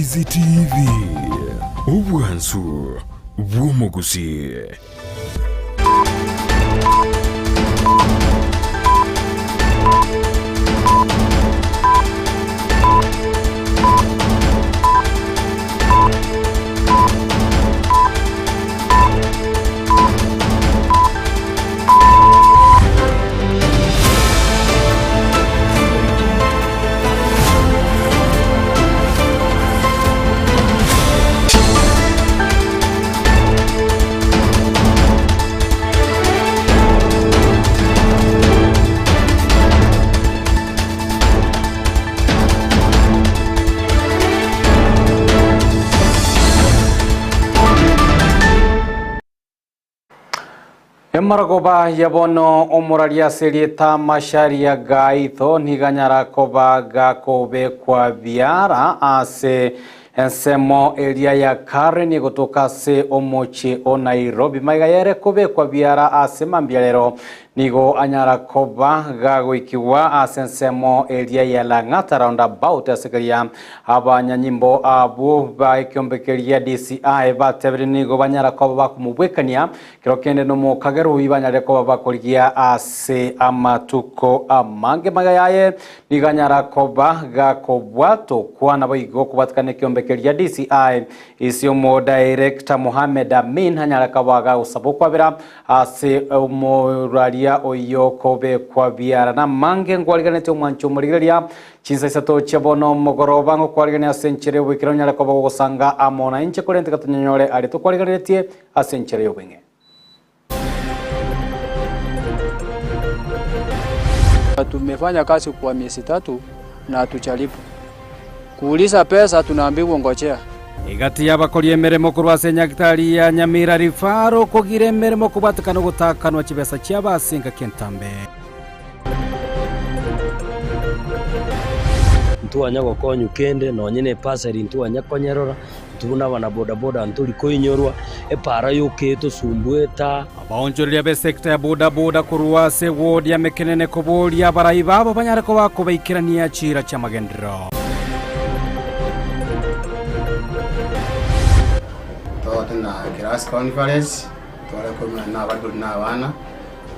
Ndizi TV, obwansu bw'omogusii. Emarogoba ya bono omoraria ase erieta Macharia Gaitho niganyara koba gakobekwa biara ase ensemo eria ya Karen egotoka ase omochie o Nairobi. Maiga yere kobekwa biara ase mambia rero Nigo anyara koba gagoikigwa ase ensemo eria ya Lang'ata Roundabout ase keria abanyanyimbo abwo ba ekiombe keria DCI batebire nigo banyara koba bakomobwekania kero kende nomokagerwa banyare koba bakorigia ase amatuko amange. Magega yaye nigo anyara koba gakobwatokwa naboigo kobwatekana ekiombe keria DCI ase omodirector Mohamed Amin anyare koba gagosaba okwabera Ase omoraria oyio kobekwa biara namange nkwariganetie omwancho omorigereria chinsa isato chia bono mogoroba ngokwarigania ase enchera y'oboikera onyare koba gogosanga amo nainche korende gatonyonyore aria tokwariganetie ase enchera y'obweng'e. Tumefanya kazi kwa miezi tatu na hatujalipwa. Kuuliza pesa tunaambiwa ngojea. Egati y'abakori emeremo korwa ase enyagitari ya Nyamira Referral kogira emeremo kobwatekana ogotakanwa chibesa chiabo ase engaki entambe. Ntwanya gokonywa kende, nonye na epasari ntwanya konyerora, intwe buna abanabodaboda ntori koinyorwa, epaara yoka etosumbuete. Abaonchoreria b'esecta ya bodaboda korwa ase eward ya Mekenene koboria abarai babo banyare koba kobaikerania chiira chi'amagenderero. Togote na class conference, tware koumera na abaibori na abana,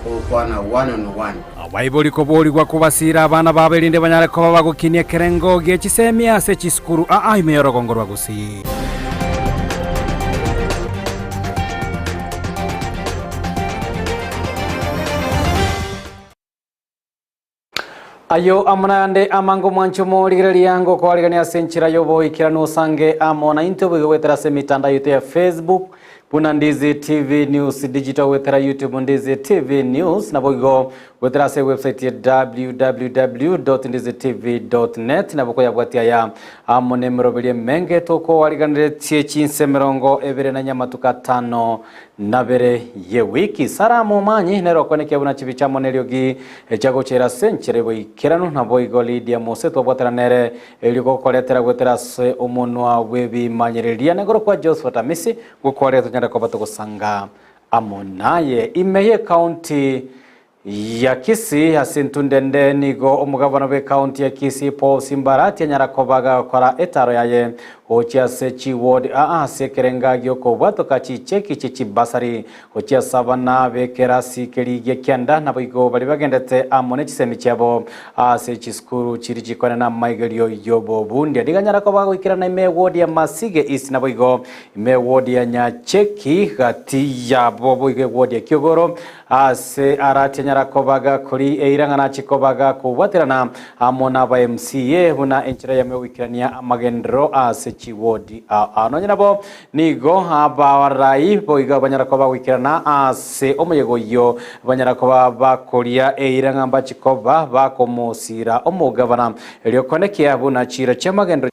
togokwana one on one. Abaibori koborigwa kobasiira abana babo erinde banyare koba bagokinia ekerengo gie chisemi ase chisukuru aa ime y'orogongo rwa Gusii. Ayio amo nayande amange omwanche omorigereria ngokoarigania ase enchera y'oboikeranu osange amo naintwe boigo goetera ase emetandao yaito ya Facebook buna Ndizi TV News Digital goetera YouTube Ndizi TV News naboigo goetera ase ewebsite ya www.ndizitv.net nabo koyabwatia aya amo nemeroberio emenge tokoariganeretie chinse emerongo ebere na nyamatuko atano Nabere y'ewiki. Sara momanyi nere okonekia buna chibicha amo neriogi chiagochera ase enchera y'oboikeranu, naboigo Lydia Mose twabwatana nere erio gokoretera goetera ase omonwa bw'ebimanyereria. Negoro kwa Josphat Amisi gokwarire tonyare koba togosanga amo naye. Ime y'ecounty ya Kisii ase entunde ende nigo omogabana bw'ecounty ya Kisii Paul Simbarati anyara koba gagokora etaro yaye gochia ase chiward aa ase ekerenga giokobwatoka chicheki chie chibasari gochia ase abana b'ekerasi kerigia kianda naboigo baria bagendete amo ne chisemi chiabo ase chisukuru chiri chikwane namaigerio y'obobundia. Riganyara koba goikerana ime eward ya Masige East naboigo ime eward ya Nyacheki gati yabo boigo eward ya Kiogoro Ase aratianyara koba gakori eira ng'a nachie koba gakobwaterana amo n'aba MCA buna enchera eyemo yogoikerania amagenderero ase chiwodi aa. Nonye nabo nigo abarai boigo banyara koba bagoikerana ase omoyega oyio banyara koba bakoria eira ng'a mbachie koba bakomosira omogabana erio konekia buna chiira chi'amagenderero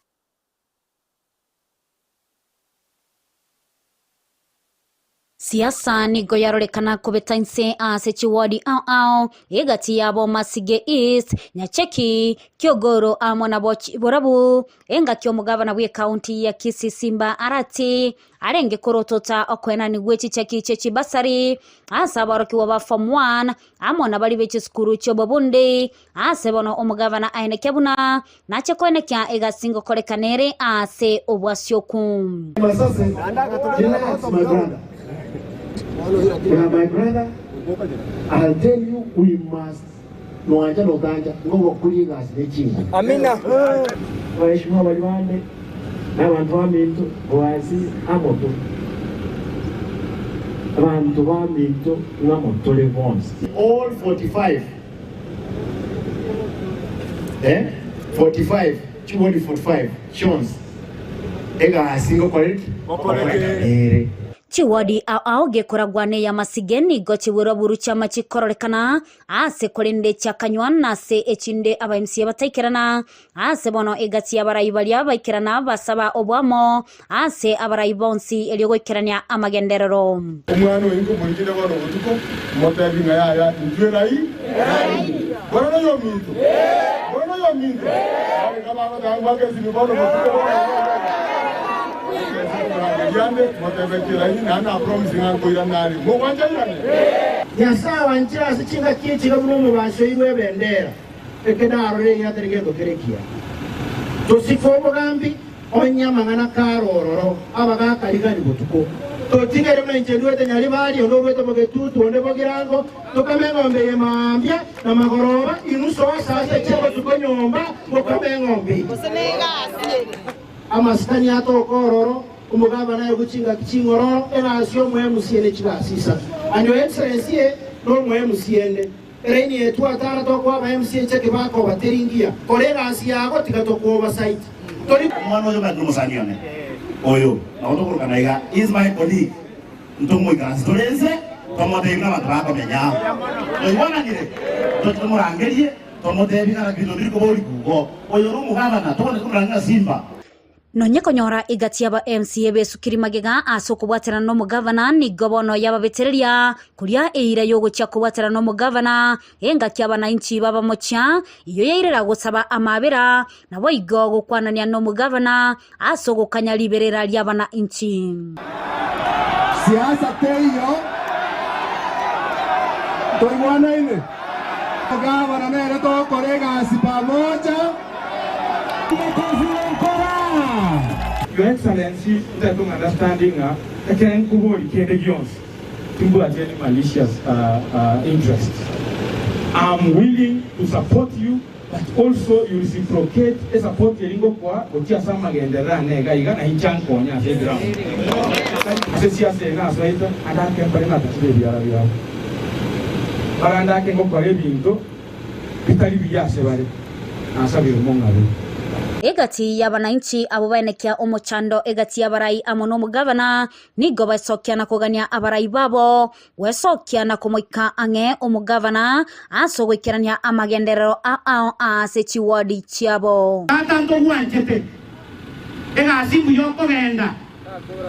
Siasa nigo yarorekana kobeta inse ase chiwodi ao ao egati yabo Masige East, Nyacheki, Kiogoro amo na Borabu. Engaki omogabana bw'ekaunti ya Kisii Simba Arati arenge korotota okoenani gwe chicheki chie chibasari ase aborokigwa ba form 1 amo na baria be chisukuru chi'obobundi. Ase bono omogabana aenekia buna nache koenekia egasi ngokorekana ere ase obwasioku. Masase, relax my brother. Yeah, my brother, I'll tell you we must noancha notancha ngogokuria egasi ne chinguru. Amina. Waheshimiwa baria bande na abanto baminto Boazi amo to abanto baminto ng'amo tore bonsi. All 45 eh 45 chibodi 45 chionsi egasi ngokore ki? Ngokoreka nere. Chiwodi ao ao gekoragwa ney'amasige nigo chiburwa buru chi'amachi kororekana ase korende chiakanywa na ase echinde aba MCA bataikerana ase bono egati y'abarai baria baikerana basaba oboamo ase abarai bonsi erio goikerania amagenderero. Omwana oyo nkomorikire bono botuko, motebi ng'a yaya, intwe rai? Bono noyominto? Bono noyominto? Barenge bagoteba ngwake esimi bono botuko bono Nkomorangeria ande, motebetie raini, naende napromise ng'a nkoirana are. Mogwancha airane? Nyasae oanchire ase chingaki echi iga buna omobasi oirwe ebendera, eke narore egiatari gento kere ekiya. Tosike omogambi, onye amang'ana kare ororo, abagakarigani botuko. Totigere buna inche nduete Nyaribari, onde oruete Bogetutu, onde Bogirango, tokame eng'ombe eye mambia na magoroba, inusu ase ase chi'obotuko nyomba, mokame eng'ombe eye. Amasikani atoka ororo, omogabana aegwe chingaki ching'ororo, egasi y'omoemusie ne chigasi isato. And your excellency e nomoemusie ende. Eraini eye twatara tokoa abaemusie echeki bakoba teri ngiya. Kora egasi yago tiga tokoa oversight. Tori. Omwana oyo omanyete nomosani one oyo nabo tokorokana iga he is my colleague ntomoikaransi tore inse tomotebi buna abanto bakomenya toigwananire toche tomorangerie Tomotebi ng'a naki binto biri koba orikugo, Oyo ore omogabana, togwenereti komorang'ina ng'a simba. Nonye konyora egati y'aba MCA besukiri magega ase okobwaterana nomogavana nigo bono yababetereria koria eira yogochia kobwaterana nomogavana engaki abanainchi babamochia eyio yairera gosaba amabera naboigo gokwanania nomogavana ase ogokanya riberera ri'abanainchi. Siasa teiyo, ntoigwanaine. Gavana nere togokora egasi pamoja. Makofi gokora. Your Excellency, ntagete ong understand ng'a ekere nkoboria kende gionsi timbwati any malicious interest. I'm willing to support you But also you reciprocate esupport eria ngokoa gochia ase amagenderero ane iga iga na inche ankonye ase eground. Ase esiasa eye nasoete ande ake mbare natachire ebiara biabo. Barande ake ngokora ebinto bitari buya ase bare, nasabire omong'abe. Egati y'abanainchi abwo baenekia omochando egati y'abarai amo nomogavana, nigo baesokia na kogania abarai babo Gwesokia na komoika ang'e omogavana ase ogoikerania amagenderero ao ase chiwodi chiabo. Tata ntogwanchete, egasi mbuya okogenda,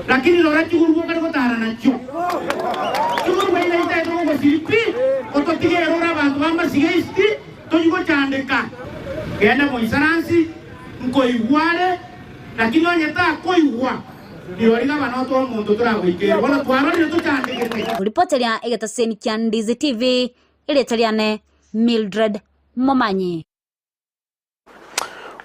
lakini rora chigurube okare gotara nachio. Chigurube iga itaete gogosiri pi, ototigere ore abanto ba Masiga East tochi gochandeka. Genda moisaransi, nkoigwa are, lakini onye takoigwa. Rirorio gabana otoe omonto toragoikere, bono twarorire tochandegete. Koripoteria egetaseni kia Ndizi TV, erieta riane Mildred Momanyi.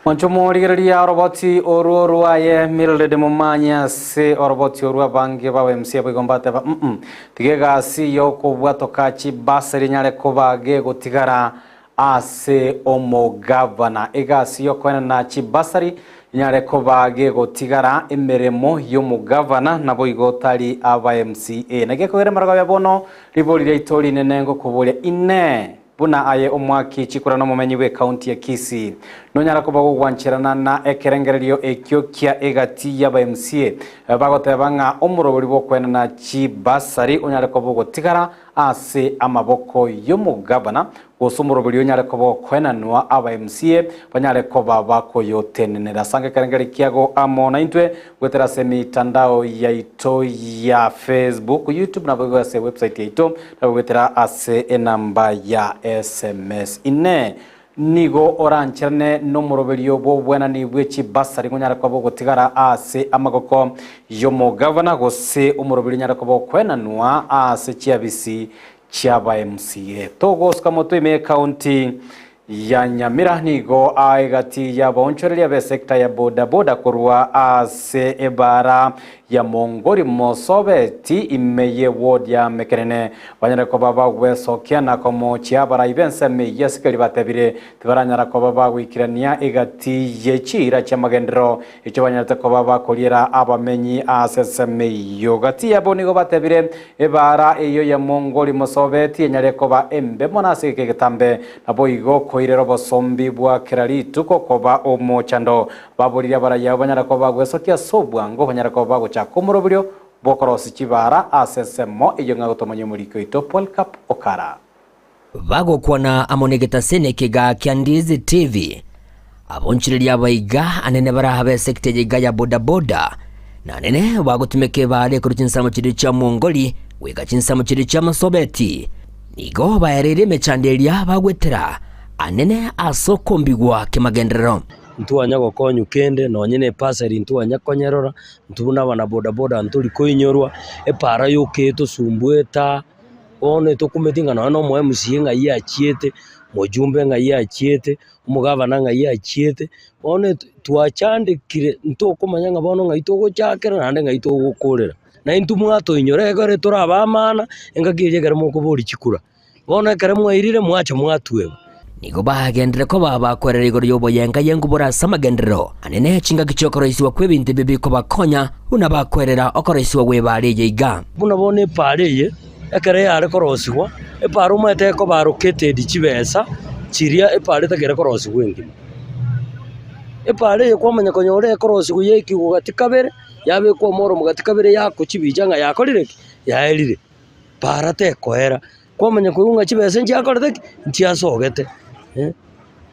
Mwancho morigereria oroboti orwo rwaye Mildred Momanyi ase oroboti orwo abange ba MC boigo mbateba mm tiga egasi yokobwatoka chibasari nyare koba gegotigara Ase omogavana, egasi y'okoenana chibasari enyare koba gegotigara emeremo y'omogavana, naboigo tari aba MCA. Naki ekogera emerogo ya bono, ribori riaito rinene ngokoboria, Inee! Buna aye omwaki chikura nomomenyi bw'ecounty ya Kisii, nonyara koba gogwancherana na ekerengererio ekio kia egati y'aba MCA bagoteba ng'a omorobori bw'okoenana chibasari onyare koba ogotigara ase amaboko y'omogavana? gose omoroberi onyare koba okoenanwa aba MCA banyare koba bakoyotenenera. Ase ekerengeri kiago amo naintwe goetera ase emitandao yaito ya Facebook, YouTube naboigo ase website yaito nabo goetera ase enamba ya SMS. Inee! Nigo orancherane nomoroberio bw'obwenani bwe chibasari ng'onyare koba ogotigara ase amagoko y'omogavana, gose omoroberio onyare koba okwenanwa ase chiabisi chi'aba MCA. Togosuka motwe ime y'ekaunti ya Nyamira nigo egati y'abaonchoreria b'esecta ya boda boda korwa ase ebaara ya Mongori Mosobeti ime ye ward ya Mekenene banyare koba bagwesokia na komochia abarai b'ensemo eyio asikari batebire tibaranyara koba bagoikerania egati ye chiira chi'amagenderero echio banyarete koba bakoriera abamenyi ase ensemo eyio. Gati yabo nigo batebire ebaara eyio ya Mongori Mosobeti enyare koba embe mono ase egeka egetambe naboigo koirera obosombi bwa kera rituko koba omochando. Baboririe abarai abo banyare koba bagwesokia ase obwango, banyare koba bagochaka omoroberio bw'okorosia chibaara ase ensemo eyio ng'a gotomanya omoriki oito Polycarp Okara. Bagokwana amo negetaseni ekigaa kia Ndizi TV, abonchoreria abaiga anene baraha b'esekta eye iga ya bodaboda, na anene bagotumeka ebaara ekorwa chinsemo chiria chia Mwongori goika chinsemo chiria chia Masobeti, nigo baereire emechando eria bagwetera anene ase okombigwa kemagenderero. Ntwanya gokonywa kende, nonye na epasari ntwanya konyerora, intwe buna abanabodaboda ntori koinyorwa, epaara yoka etosumbuete aa, bono etokumeti ng'a nonye na omo MCA ng'ai achiete, omojumbe ng'ai achiete, omogavana ng'ai achiete, bono eto twachandekire ntokomanya ng'a bono ng'ai togochakera naende ng'ai togokorera. Na intwe mwatoinyora ekero tore abamana, engaki eria ekero mokoboria chikura. Bono ekero mwairire mwacha mwatweba. Nigo bagenderere koba bakwerera igoro y'oboyenga y'engubora ase amagenderero anene chingaki chi'okoroisigwa kw'ebinto ebi bikobakonya, buna bakwerera okoroisigwa gw'ebaara eye iga. Buna bono epaara eye, ekero yare korosigwa, epaara omanyete ekoba allocated chibesa chiria epaara etagere korosigwa engima. Epaara eye kwamanya konyora ekorosigwa ya ekigo gati kabere, yabekwa omoro gati kabere yakwa chibicha ng'a yakorire ki? Yaerire. Paara tekoera, kwamanya koigwa ng'a chibesa nchiakorete ki? Nchiasogete eh.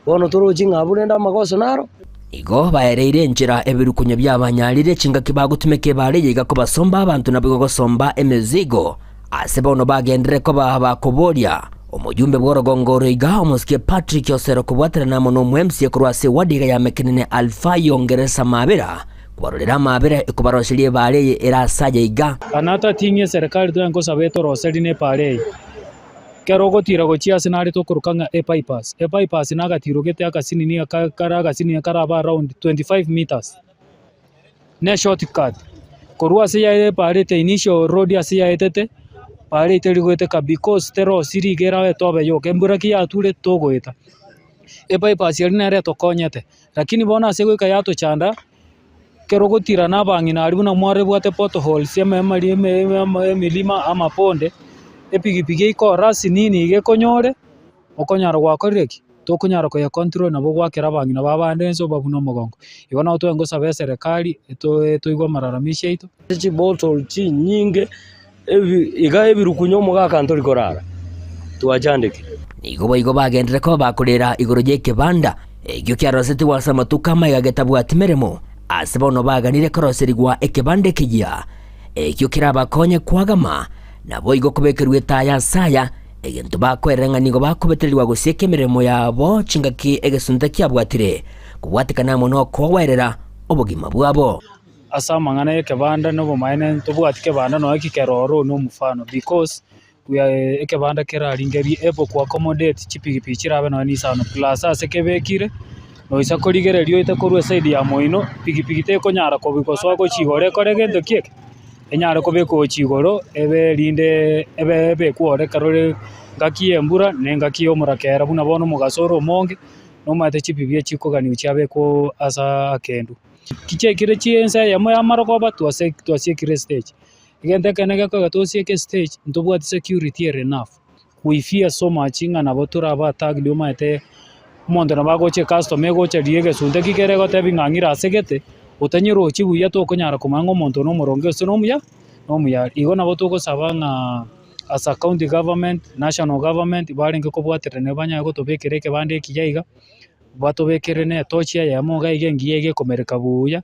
Bono torochi ng'a abwo rende amagoso naro. Igo baereire enchera ebirukunyo biabanyarire chingaki bagotumeka ebaare eye iga kobasomba abanto naboigo gosomba emezigo. Ase bono bagenderere koba bakoboria omojumbe bw'orogongo oro iga omosike Patrick Osero kobwaterana amo n'omo-MCA korwa ase eward iga ya Mekenene Alfayo Ngeresa Mabera Kwarorire amaabera ekobaroseria ebaare eye ere ase aya iga. Anata ting'ie eserekari twenka osaba etoroserie na epaara eye. Ekero ogotira gochia ase nare tokoroka ng'a ebypass. Ebypass na agatiro gete akasinini aka kare agasinini karabe around 25 metres, ne eshort cut. Korwa ase yaye epaara ete initial road ase yaetete, paara eye teri goeteka because terosiri iga erabe etobe yoka, embura ki yature togoeta. Ebypass eria nere etokonyete. Lakini bono ase goika yatochanda, ekero ogotira na abang'ina aria buna mwarebwate potholes emerima, amaponde, epikipiki eikora asinini iga ekonyore, okonyora gwakorire ki? Tokonyara koye control nabo gwakera abang'ina ba bande inse obabune omogongo. Igo nabo tware gosaba eserekari eto toigwe amalalamishi aito. Chibottle chinyinge ebi iga ebirukunyo omogaka ntori korara, twachandekire. Nigo boigo bagenderere koba bakorera igoro y'ekebanda ekio kiarosetigwe ase amatuko amaiga getabwati meremo, ase bono baganire koroserigwa ekebanda ekeyia, ekio kerabakonye koagama, naboigo kobekerwa etaya ase aya, egento bakoerera ng'a nigo bakobetererigwa gosieka emeremo yabo chingaki egesunte kiabwatire, kobwatekana amo nokowerera obogima bwabo. Ase amang'ana y'ekebanda na obomaene ntobwati kebanda nonya ki keroro one omofano because we are ekebanda keraringerie able ko accommodate chipikipiki chirabe nonya na isano plus ase kebekire, noisa korigereria oete korwa eside ya moino, pikipiki tekonyara kobi gosoa gochia igoro ekore gento ki eke, enyare kobekwa gochia igoro ebe rinde ebe ebekwe ore ekero ore ngaki ya embura na engaki ya omorakera buna bono omogaso ore omonge, nomanyete chipikipiki echikoganiwa chiabekwa ase akendu. Chiaikire chiense eyemo y'amarogoba twase twasiekire estage. Egento ekene gekoba tosieke estage, ntobwati security ere enough. We fear so much ng'a nabo torabe attacked omanyete omonto nabo agocha ecustomer egocha riria egesunte ki kere egotebi ng'a ng'ira ase gete, otanyerochi buya tokonyara komanya ng'a omonto oyo nomoronge gose nomuya nomuya. Igo nabo togosaba ng'a. As a county government, national government, barenge kobwaterana banyare gotobekera ekebanda ekiya iga, batobekere na etochi eyemo iga iga engiya iga ekomereka buya,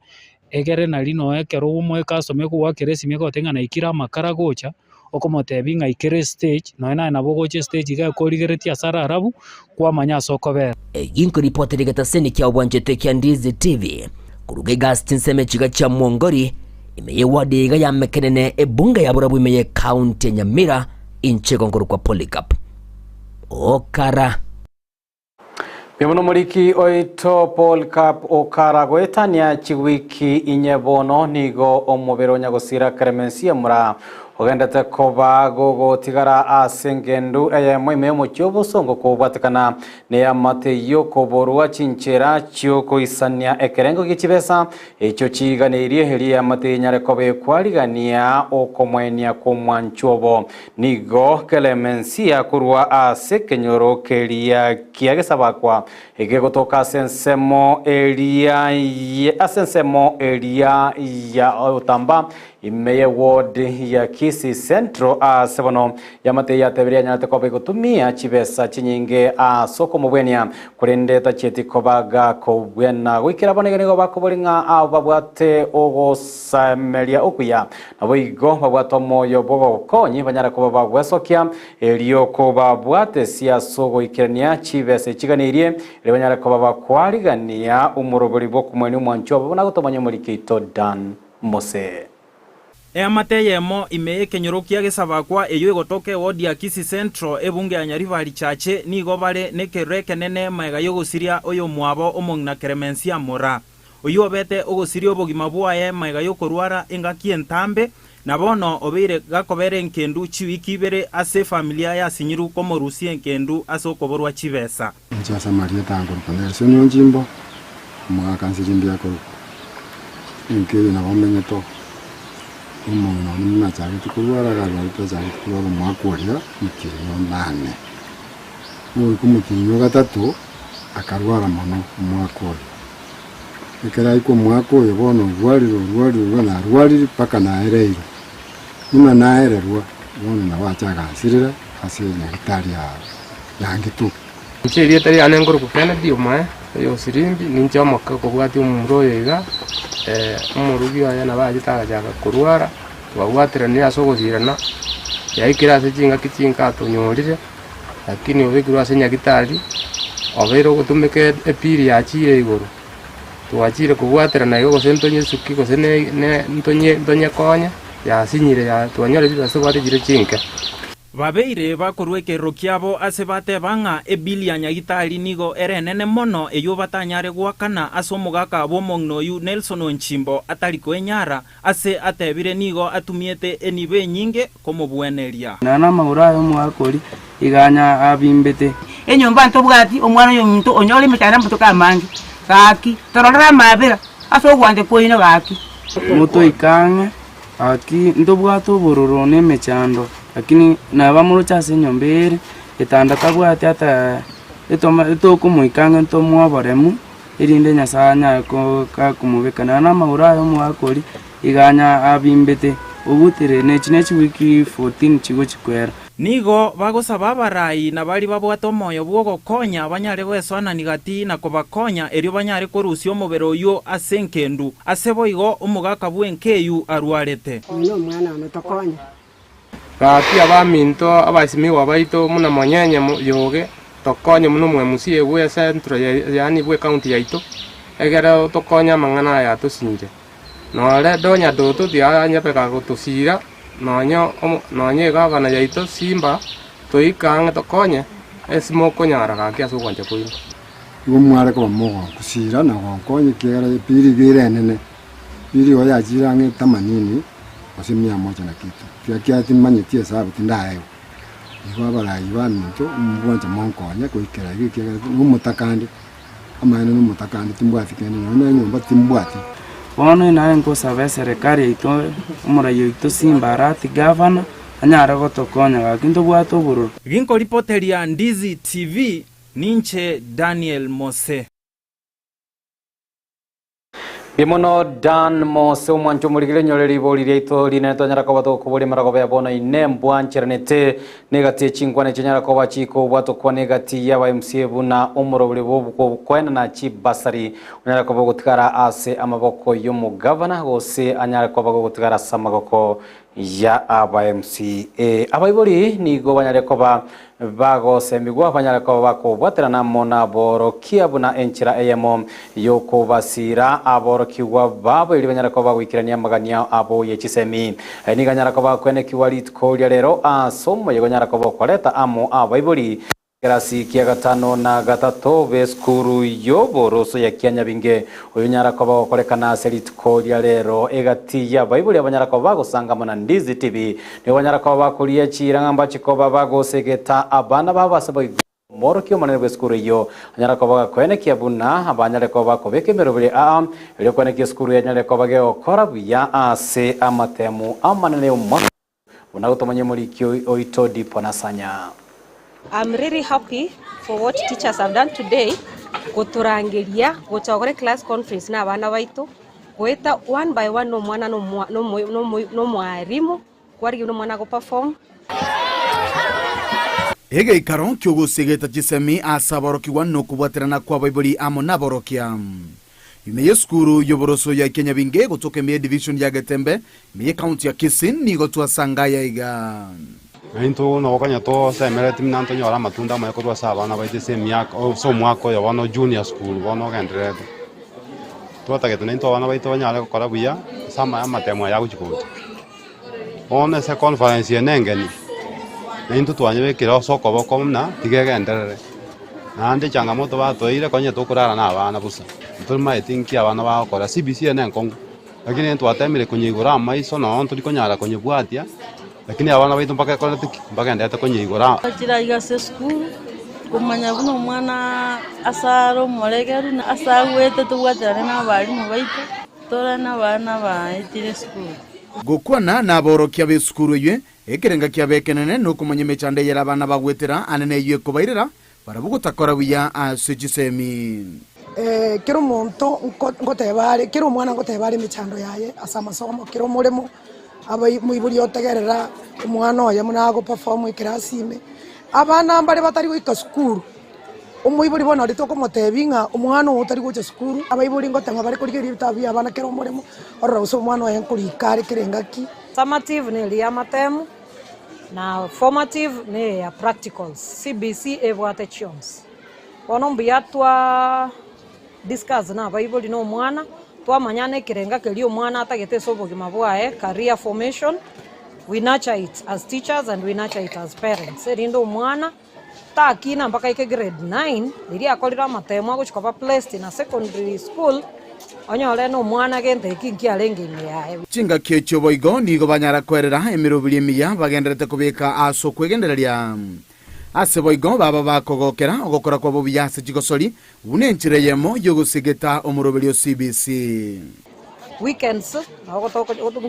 egere nari noe ekero omoe customer ekogoakera esimi egoteba ng'a naikire amakara gocha, okomotebia ng'a ikera estage, nonya naye nabo ogocha estage iga ekorigeretie ase are arabu, kwamanya ase okobera. Eyio nkoripotera egetaseni kia obwanchete kia Ndizi TV koruga egasi chinsemo echiga chia Mwongori ime y'eward iga ya Mekenene ebunge ya Borabu ime y'ecounty ya Nyamira inche igo nkorokwa Polycarp Okara. Mbuya mono omoriki oito Polycarp Okara goetania chiwiki inye bono nigo omobere o nyagosira Clemensia Mura ogendete koba gogotigara ase engendu eyemo ime y'omochie obosongo kobwatekana neamate y'okoborwa chinchera chiokoisania ekerengo gie chibesa echio chiganeirie erio eamate enyare koba ekwarigania okomoenia kw'omwanchwa obo. Nigo Kelemensia korwa ase ekenyoro keria kia gesabakwa egegotoka ase ensemo eria ase ensemo eria ya Otamba ime ye ward ya Kisii Central ase bono yamate yatebire yanyarete koba egotumia chibesa chinyinge ase okomobwenia korende tachieti koba gakobwena goikera bono iga nigo bakobori ng'a abo babwate ogosameria okuya Naboigo babwate omoyo bw'obokonyi banyare koba bagwesokia, erio kobabwatesia ase ogoikerania chibesa echiganeirie, erio banyare koba bakwarigania omoroberi bw'okomoenia omwanchwa obo buna gotomanya omoriki oito Dan Mose. Eamate eyemo ime y'ekenyoro kia Gesabakwa eyio egotoka ewodi ya Kisii Central ebunge ya Nyaribari Chache nigo bare nekerero ekenene magega y'ogosiria oyomwabo omong'ina Clemencia Mora. Oyio obete ogosiria obogima bwaye magega y'okorwara engaki entambe, na bono obeire gakobera enkendu chiwiki ibere ase efamilia yasinyiru komorusia enkendu ase okoborwa chibesa. Inche ase amarieta ankorokwa Nelson Onjimbo, omogaka Nsirimbi akorokwa. Enka eye nabo menyete oo, omong'ina one buna achagete korwara iga arwarete achagete korwara omwaka oria omotienyi onane. Ogoika omotienyi ogatato, akarwara mono omwaka oyo. Ekero aika omwaka oyo bono orwarire orwarire orwarire narwarire mpaka naereirwe. Buna naererwa, bono nabo acha agansirera ase nyagetari ya Nyangituku. Inche erieta riane nkorokwa Kennedy Omoe, oyo o Sirimbi, ninche omoke okobwatia omomura oyo iga, omorugi oye nabo achete agachaka korwara, twabwateranire ase ogosirana, yaikire ase chingaki chinke atonyorire. Lakini obekirwe ase nyagitari, obeire ogotumeka epili yachiire igoro, twachire kobwaterana igo gose ntonyesuki gose ne ne ntonye ntonyekonye, yasinyire ya twanyora chibesa tobwate chire chinke. Babeire bakorua ekerero kiabo ase bateba ng'a ebili ya nyagitari nigo ere enene mono eyio batanyare goakana ase omogaka bw'omong'ina oyio Nelson Onchimbo atari koenyara Ase atebire nigo atumiete enibo enyinge komobweneria. Nonya namagoro aye omogaka oria iga anya abimbete. Enyomba ntobwati, omwana oyominto onyore emechando amatuko amange, gaki tororere amaabera ase ogwancha kwaino gaki. Motoike ang'e, gaki ntobwate obororo na emechando, lakini naba moroche ase enyomba ere, etanda tabwati ata etoma etokomoika ang'e ntomoe oboremu. Erinde Nyasae anyare komobeka. Nonya namagoro aye omogaka oria iga anya abimbete, obutere, ne echi ne chiwiki 14 chigochia koera. Nigo bagosaba abarai na baria babwate omoyo bw'ogokonya banyare goesoanania gati na kobakonya erio banyare korusia omobere oyio ase enkendu. Ase boigo omogaka bw'enka eyio arwarete. Oyo nomwana one, tokonye. Gaki abaminto abasimigwa baito buna monyenye yoge, tokonye buna omwemusie bwe central yaani bwe county yaito, egere tokonye amang'ana aya atosinyire. Nore Donya Doto tianyebeka gotosira, nonye omo nonye egavana yaito Simba, toike ang'e tokonye ase mokonyara gaki ase ogwancha kwaino. Igo mware koba mogokusira na gonkonya ekiagera epiri iga ere enene. Pili igo yachire ang'e themanini gose mia moja na kitu, ekiagera timanyeti esabu tindaegwa. Igo abarai baminto mobwanche monkonye goikera iga ekiagera nomotaka ande, amaene nomotaka ande timbwati kende nonya na enyomba timbwati. Bono naye nkosaba eserekari yaito, omorai oito Simba Arati gavana, anyare gotokonya gaki ntobwate obororo. Ginkoripoteria Ndizi TV, ninche Daniel Mose. Bimono Dan Mose omwancho omorigire nyore ribori riaito rinene twanyara koba tokoboria marogoba ya bono ine mbwancheranete negati echinkwana echinyara koba chikobwatokwa negati y'aba MCA buna omorobori bw'okoenana chibasari onyara koba ogotigara ase amaboko y'omogavana gose anyare koba gogotigara ase amagoko ya aba MCA. Abaibori nigo banyare koba bagosemigwa banyare koba bakobwaterana amo naborokia buna enchera eyemo y'okobasira aborokigwa babo erio banyare koba bagoikerania amagania abo ye chisemi. Nigo anyara koba akwenekigwa rituko ria rero ase omoyega onyara koba okoreta amo abaibori Ekerasi kia gatano na gatato b'esukuru y'oboroso ya Kianyabinge, oyonyara koba ogokorekana ase rituko ria rero egati y'abaibori abanyara koba bagosanga amo na Ndizi TV nigo banyara koba bakoria chiira ng'a mbache koba bagosegeta abana babo ase boigo omworokia omonene bw'esukuru eyio anyara koba gakoenekia buna banyare koba bakobeka emeroberi aa erio koenekia esukuru enyare koba gegokora buya ase amatemu amanene y'omwaka Buna gotomanya omoriki oito Dipo Nasanya. I'm really happy for what teachers have done today gotorangeria gocha gokora eclass conference na abana baito goeta one by one na omwana na omwa- na omo- na omo- na omwarimu kwarigia buna omwana ago perform. Egeikaro ki'ogosegeta chisemi ase aborokigwa nokobwaterana kw'abaibori amo naborokia. Ime y'esukuru y'oboroso ya Kianyabinge gotoka ime y'edivision ya Getembe ime y'ecounty ya Kisii nigo twasanga aya iga. Na intwe nabo konya tosemeretie buna ntonyore amatunda amaya korwa ase abana baito ase emiaka ase omwaka oyo bono junior school bono ogendererete. Twatagete naintwe abana baito banyare gokora buya ase ama amatemo aya agochia gocha. Bono ase econference eye nengeni, naintwe twanyebekire ase okoboko buna tiga egenderere. Naende echangamoto batoeire konya tokorara na abana bosa, ntomaeti nki abana bagokora, CBC eye nenkong'u, lakini ntwatemire konyeigora amaiso nonye ntori konyara konyebwatia, lakini abana baito mbagekorete ki? Mbagenderete konyeigora. Chire iga ase esukuru, komanya buna omwana ase are omoregeru, na ase agwete tobwaterane na abalimu baito, tore na abana baetire esukuru. Gokwana naborokia b'esukuru eywe, Ekerenga kiabo ekenene nokomanya emechando eyere abana bagwetera ane neyio ekobairera barabwo gotakora buya ase chisemi. Kera omonto ngoteba are, kera omwana ngoteba are emechando yaye ase amasomo, kera omoremo abai moibori otegerera omwana oye buna ago perform ekerasi ime. Abana mbare batari goika sukuru, omoibori bono aria tokomotebia ng'a omwana ogo tari gocha sukuru, abaibori ngoteba bare korigereria ebitabu bia abana kera omoremo, orore gose omwana oye nkorika are kera engaki. Summative neri y'amatemu, na formative neye ya practicals. CBC ebwate chionsi. Bono mbuya twa discuss na abaibori na omwana, twamanya na ekerenga keria omwana atagete ase obogima bwaye, career formation, we nurture it as teachers and we nurture it as parents, erinde omwana takina mpaka aike grade nine, riria akorire amatemo agochia koba placed in a secondary school, onyore na omwana gento eki nkiarenge ime yaye. Chingaki echio boigo nigo banyara kwerera emeroberi emiya bagendererete kobeka ase okwegendereria. Ase boigo baba bakogokera ogokora kwabo buya ase chigosori, buna enchera eyemo y'ogosegeta omoroberi o CBC. Weekends nabo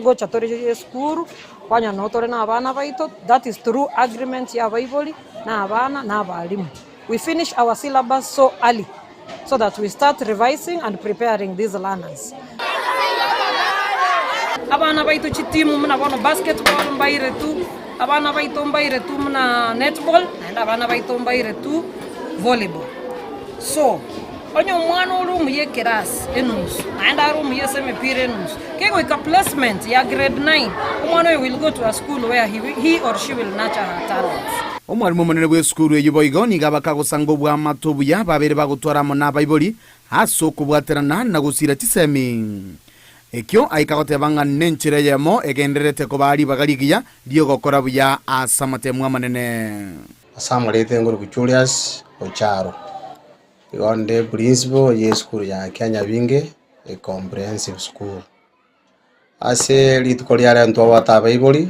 ngocha tore esukuru, kwanyora nabo tore na abana baito, that is through agreement ya abaibori na abana na abalimu. We finish our syllabus so early so that we start revising and preparing these learners. Abana baito chitimu buna bono basketball mbaire tu, abana baito mbaire tu buna netball, naende abana baito mbaire tu volleyball. So, onye omwana ore omuya ekerasi enusu, naende are omuya ase emepira enusu, kegoika placement ya grade nine, omwana oyo will go to a school where he, he or she will nurture her talents. Omwalimu omonene bw'esukuru eyio boigo nigo abakagosanga obwamato obuya babeire bagotwara amo nabaibori ase okobwaterana na gosiira chisemi. Ekio aika goteba ng'a nenchera eyemo egendererete kobaa ribaga rigiya ri'ogokora buya ase amatemu amanene. Ase amarieta engoruku Julius Ocharo, igo nde principal ye esukuru ya Kianyabinge Comprehensive School. Ase rituko ria rero ntwabwate abaibori,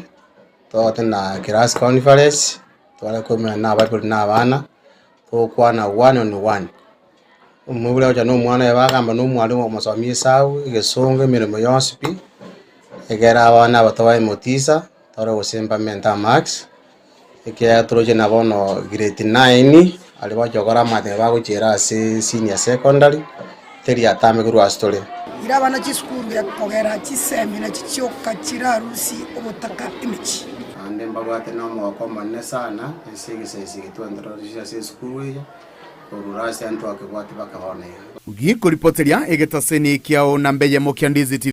twabwate na class conference, tware koumera na abaibori na abana, togokwana one on one. Omoibori agocha na omwana oye bagamba na omwalimu okomosomia esabu, egesongo, emeremo yonsi pi, egere abana aba tobae motisha, tore gose mbamente amarks, ekiagera toroche na bono grade nine, aria bagochia gokora amatemo bagochiera ase senior secondary. Teri atame korwa ase tore. Ira abana chisukuru gekogera chisemi nachi chioka chirarusie obotaka emechie. Naende mbabwate nomogoko omonene sana ase egesaisi eke twentororire ase esukuru eye, korwa ase intwakebwate baka bono iga. Gikoripoteria egetaseni kiao namba eyemo kia Ndizi TV.